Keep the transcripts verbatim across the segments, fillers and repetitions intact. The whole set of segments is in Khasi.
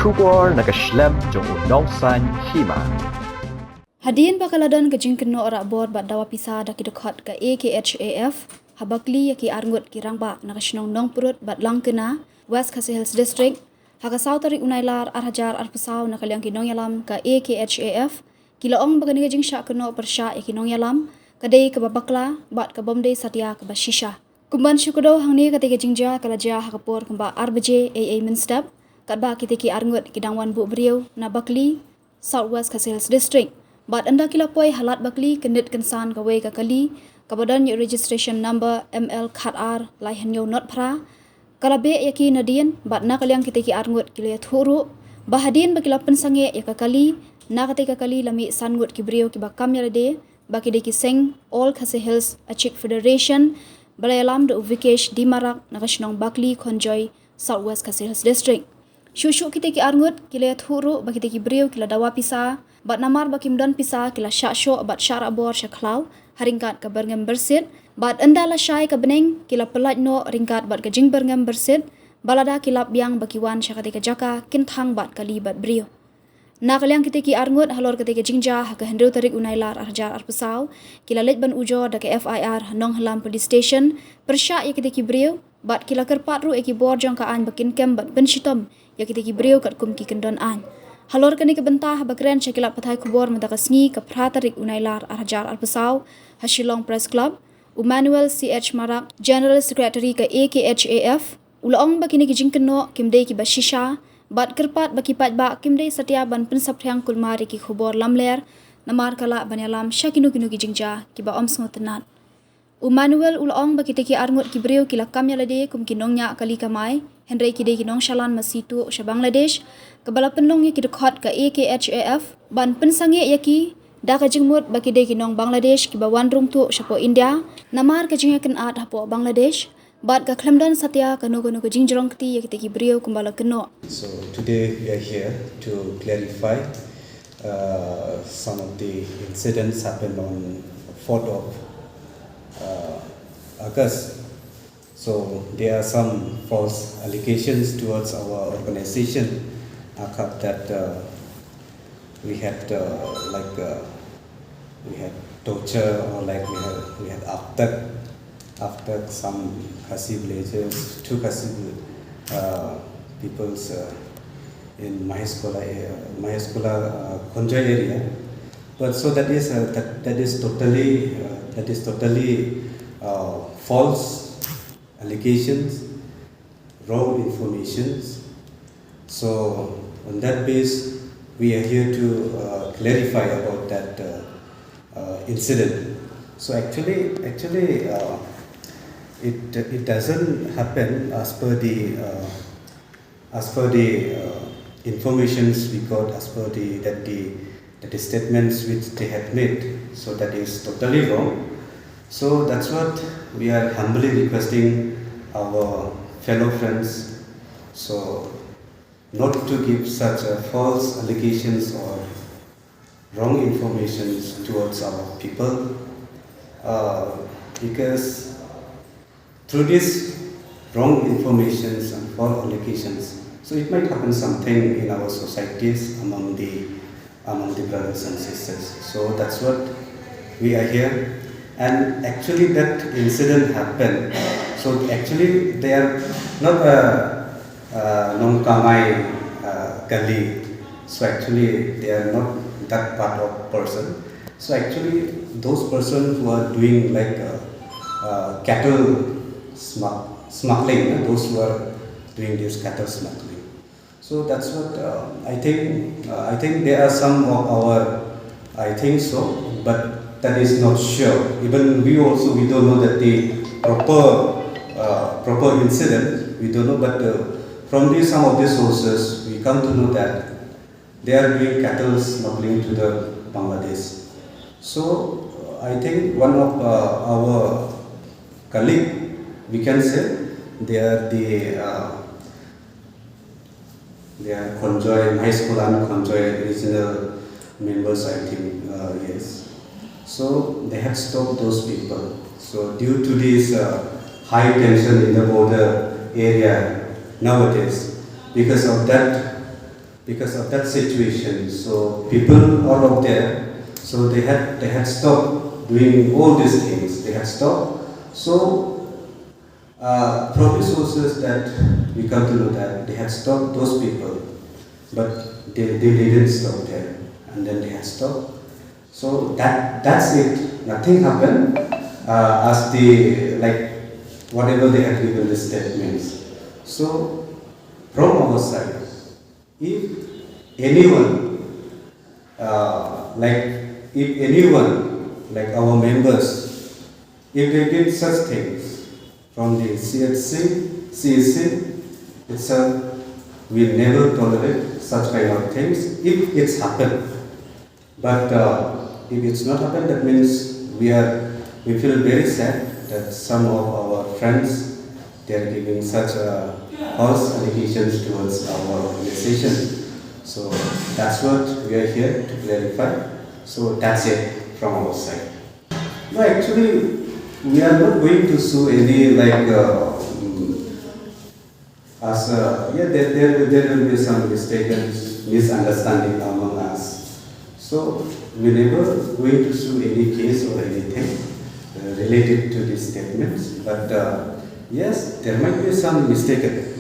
Khubor na ka shlem jong u nongsan hima. Hadien ba ka la don ka jingkynnoh rah bor bad dawa pisa da ki dkhot ka A K H A F, ha Bakli ïa ki arngut ki rangbah na ka shnong Nongprut bad Langkena, West Khasi Hills District, ha ka saw tarik u Nailar ar hajar arphew saw, na ka liang ki nongïalam ka A K H A F, ki la ong ba kane ka jingshah kynnoh pyrshah ïa ki nongïalam, ka dei kaba bakla, bad ka bym dei satia kaba shisha. Kumban shu kdew hangne, kata ka jingjia ka la jia ha ka por kumba ar baje ei ei mynstep, katba kita ki arngut ki dang wan buh briew na Bakli, South West Khasi Hills District. Bad ynda ki la poi ha Lad Bakli, kyndit kynsan kawei ka kali, kaba don ïa u registration number M L khat ar lai hynñiew not phra, ka la beh ïa ki nadien, bad na ka liang kita ki arngut ki la ïathuh ruh ba hadien ba ki la pynsangeh ïa ka kali, na kata ka kali la mih san ngut ki briew kiba kam ïalade, ba ki dei ki seng All Khasi Hills Achik Federation, ba la ïalam da u Vikesh D Marak na ka shnong Bakli Khonjoi, South West Khasi Hills District. Shuh shuh kita ki arngut ki la ïathuh ruh ba kita ki briew ki la dawa pisa, bad namar ba kim don pisa ki la shah shoh bad shah rah bor sha khlaw ha ryngkat ka byrngem byrsit, bad ynda la shai ka bneng ki la pyllait noh ryngkat bad ka jingbyrngem byrsit, ba lada ki lap biang ba ki wan sha kata ka jaka kin thang bad kali bad briew. Na ka liang kita ki arngut, halor kata ka jingjia, ha ka hynriew tarik u Nailar ar hajar arphew saw, ki la leit ban ujor da ka F I R ha Nonghylam Police Station pyrshah ïa kita ki briew, bad ki la kyrpad ruh ïa ki bor jong ka aiñ ba kin kem bad pynshitom ïa kita ki briew katkum ki kyndon aiñ. Halor kane ka bynta, haba kren sha ki lad pathai khubor mynta ka sngi, ka phra tarik u Nailar ar hajar arphew saw, ha Shillong Press Club, u Manuel C H Marak, General Secretary ka A K H A F, u la ong ba kine ki jingkynnoh kim dei kiba shisha, bad kyrpad ba ki paidbah kim dei satia ban pynsaphriang kulmar ïa ki khubor lamler, namar ka lah ban ïalam sha kino kino ki jingjia kiba ym sngewtynnat. U Manuel u la ong ba kita ki arngut ki briew ki la kam ïalade kum ki nongñiah kali kamai, hynrei ki dei ki nongshalan masi tuh sha Bangladesh, kaba la pynlong ïa ki dkhot ka A K H A F ban pynsangeh ïa ki da ka jingmut ba ki dei ki nong Bangladesh kiba wan rung tuh shapoh India namar ka jingïakynad hapoh Bangladesh, bad ka khlem don satia kano kano ka jingjrong kti ïa kita ki briew kumba la kynnoh. So today we are here to clarify, uh, some of the incidents happened on fourth of, uh, August. So there are some false allegations towards our organization. I heard that, uh, we had, uh, like, uh, we had torture, or, like, we had, we had abduct, abduct some Khasi villagers, two Khasi, uh, peoples, uh, in Mahesh Khola, uh, Mahesh Khola, uh, Khonjoi area. But so that is, uh, that, that is totally, uh, that is totally, uh, false allegations, wrong informations. So on that base, we are here to, uh, clarify about that, uh, uh, incident. So actually, actually, uh, it, it doesn't happen as per the, uh, as per the, uh, informations we got, as per the, that the, that the statements which they had made. So that is totally wrong. So that's what we are humbly requesting our fellow friends, so not to give such, uh, false allegations or wrong informations towards our people, uh, because through these wrong informations and false allegations, so it might happen something in our societies among the, among the brothers and sisters. So that's what we are here. And actually that incident happened. So actually they are not a, uh, nongkamai, uh, kali. So actually they are not that part of person. So actually those persons who are doing, like, uh, uh, cattle smug-, smuggling, uh, those who are doing this cattle smuggling. So that's what, uh, I think. Uh, I think there are some of our, I think so, but that is not sure. Even we also, we don't know that the proper, uh, proper incident, we don't know. But, uh, from the, some of the sources, we come to know that they are doing cattle smuggling to the Bangladesh. So, uh, I think one of, uh, our colleague, we can say, they are the, uh, they are Khonjoi, Mahesh Khola and Khonjoi regional members, I think, uh, yes. So they have stopped those people. So due to this, uh, high tension in the border area nowadays, because of that, because of that situation. So people all of there, so they had they had stopped doing all these things. They had stopped. So uh, from resources that we come to know that they had stopped those people, but they, they didn't stop there, and then they had stopped. So that that's it. Nothing happened uh, as the like whatever they had given the statements. So from our side, if anyone, uh, like if anyone, like our members, if they did such things from the C H C, C H C itself, we never tolerate such kind of things if it's happened. But uh, if it's not happened, that means we are we feel very sad that some of our friends they are giving such uh, false allegations towards our organization. So that's what we are here to clarify. So that's it from our side. No, actually, we are not going to sue any like uh, mm, as uh, yeah, there, there there will be some mistaken misunderstanding among us. So we never going to sue any case or anything uh, related to these statements. But uh, yes, there might be some mistaken,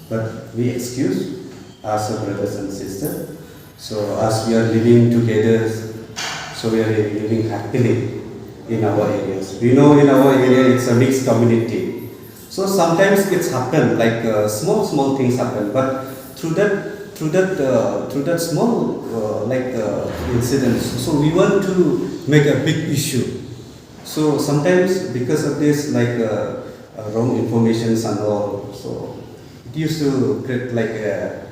but we excuse as a brothers and sisters. So as we are living together, so we are living happily in our areas. We know in our area it's a mixed community. So sometimes it's happened like uh, small small things happen, but through that through that uh, through that small uh, like uh, incidents, so we want to make a big issue. So sometimes because of this like uh, uh, wrong informations and all, so it used to create like a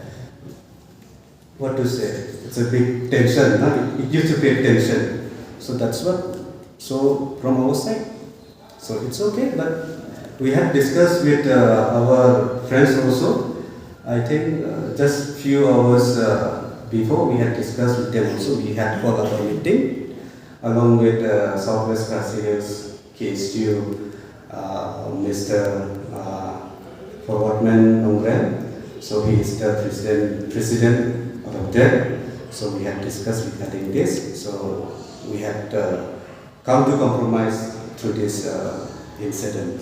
what to say, it's a big tension, huh? It gives a great tension. So that's what, so from our side, so it's okay, but we had discussed with uh, our friends also. I think uh, just few hours uh, before we had discussed with them also. We had called our meeting along with uh, Southwest Khasi Hills K S U, uh, Mister Uh, Forwardman Nongrel. So he is the president, president of that. So we had discussed regarding this. So we had uh, come to compromise through this uh, incident.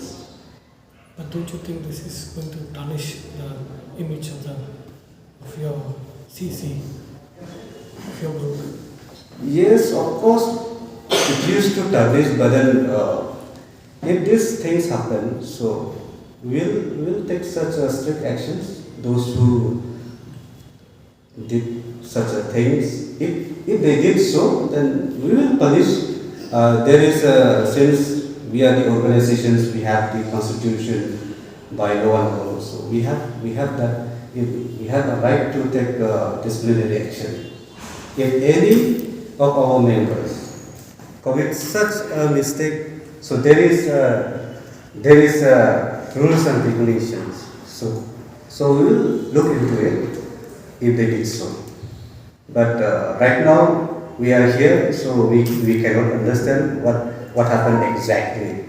But don't you think this is going to tarnish the image of the of your C C, of your group? Yes, of course, it used to tarnish, but then uh, if these things happen, so we'll we'll take such uh, strict actions. Those who did such a things, if if they did so, then we will punish. Uh, there is a, since we are the organizations, we have the constitution, by law and all. So we have we have that we have a right to take uh, disciplinary action. If any of our members commit such a mistake, so there is a, there is a rules and regulations. So so we will look into it if they did so. But uh, right now we are here, so we, we cannot understand what what happened exactly.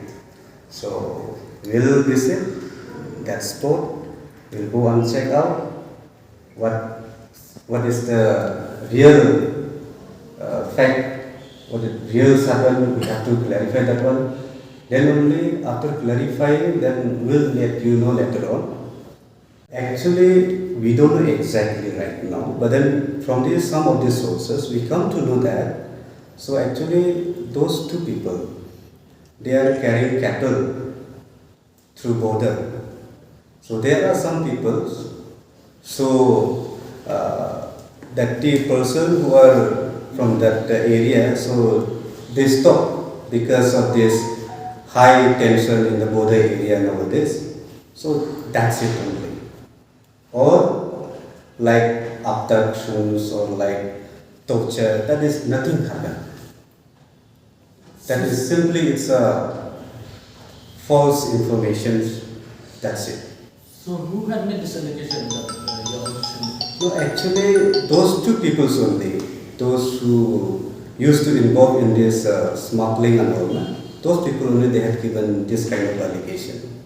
So we'll visit that spot. We'll go and check out what what is the real uh, fact, what the real happened. We have to clarify that one. Then only after clarifying, then we'll let you know later on. Actually, we don't know exactly right now, but then from these some of these sources, we come to know that. So actually, those two people, they are carrying cattle through border. So there are some people, so uh, that the person who are from that area, so they stop because of this high tension in the border area nowadays. So that's it only. Or like abductions or like torture, that is nothing happened. That is simply it's a false information. That's it. So who had made this allegation that uh, your official No, actually, those two people only, those who used to involve in this uh, smuggling and all, na, those people only they had given this kind of allegation.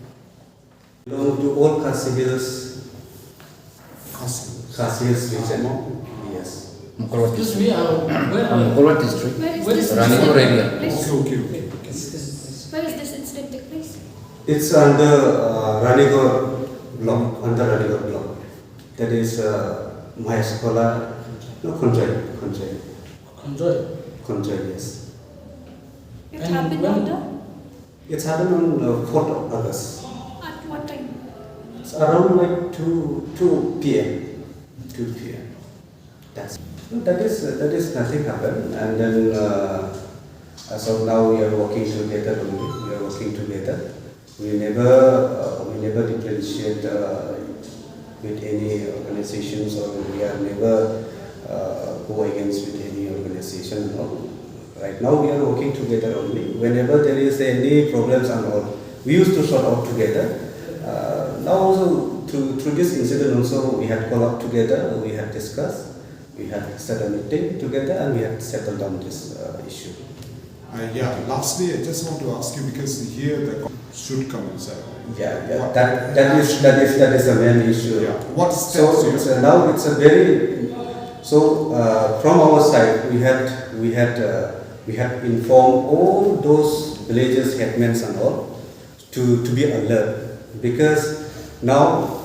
Belong to all Khasi Hills Khasi Hills region. Yes. Mawkyrwat Excuse me, uh, where, Uh, Mawkyrwat district. Where is Where this is Ranipur incident area. Took place? Okay, okay, okay. Where is this incident took place? It's under uh, Ranigarh block, under Ranigarh block. That is uh, Mahesh Khola, no, Khonjoi, Khonjoi, Khonjoi. Khonjoi, yes. It And happened when- on the It's happened on uh, fourth of August. At what time? It's around like two, two p.m. two p.m. That's that is that is nothing happened. And then uh, as of now, we are working together only. We are working together. We never uh, we never differentiate uh, with any organizations, or we are never uh, go against with any organization. No. Right now, we are working together only. Whenever there is any problems and all, we used to sort out together. Uh, now also, through, through this incident also, we had called up together, we had discussed, we had set a meeting together, and we had settled down this uh, issue. Uh, yeah, lastly, I just want to ask you, because here the co- should come inside. Yeah, yeah. What- That, that is that is that is the main issue. Yeah. What So steps you it's a, now it's a very so uh, from our side we had we had uh, we had informed all those villages, headmen and all to to be alert, because now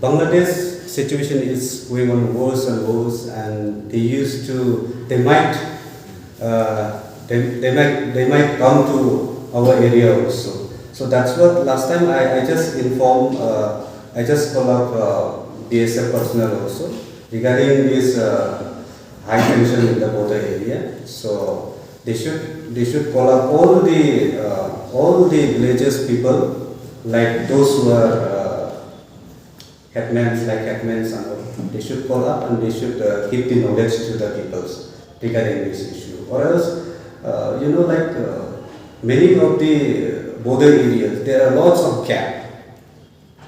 Bangladesh situation is going on worse and worse, and they used to they might uh, they, they might they might come to our area also. So that's what last time I, I just informed, uh, I just called up uh, B S F personnel also regarding this uh, high tension in the border area. So they should they should call up all the uh, all the villages people, like those who are uh, headmen, like headmen and all. They should call up and they should uh, give the knowledge to the peoples regarding this issue. Or else, uh, you know, like uh, many of the border areas, there are lots of gap.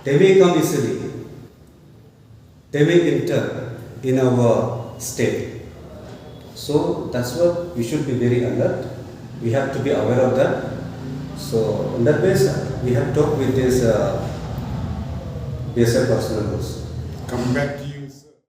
They may come easily. They may enter in our state. So that's what we should be very alert. We have to be aware of that. So in that way, we have talked with this uh, B S F personnel also. Coming back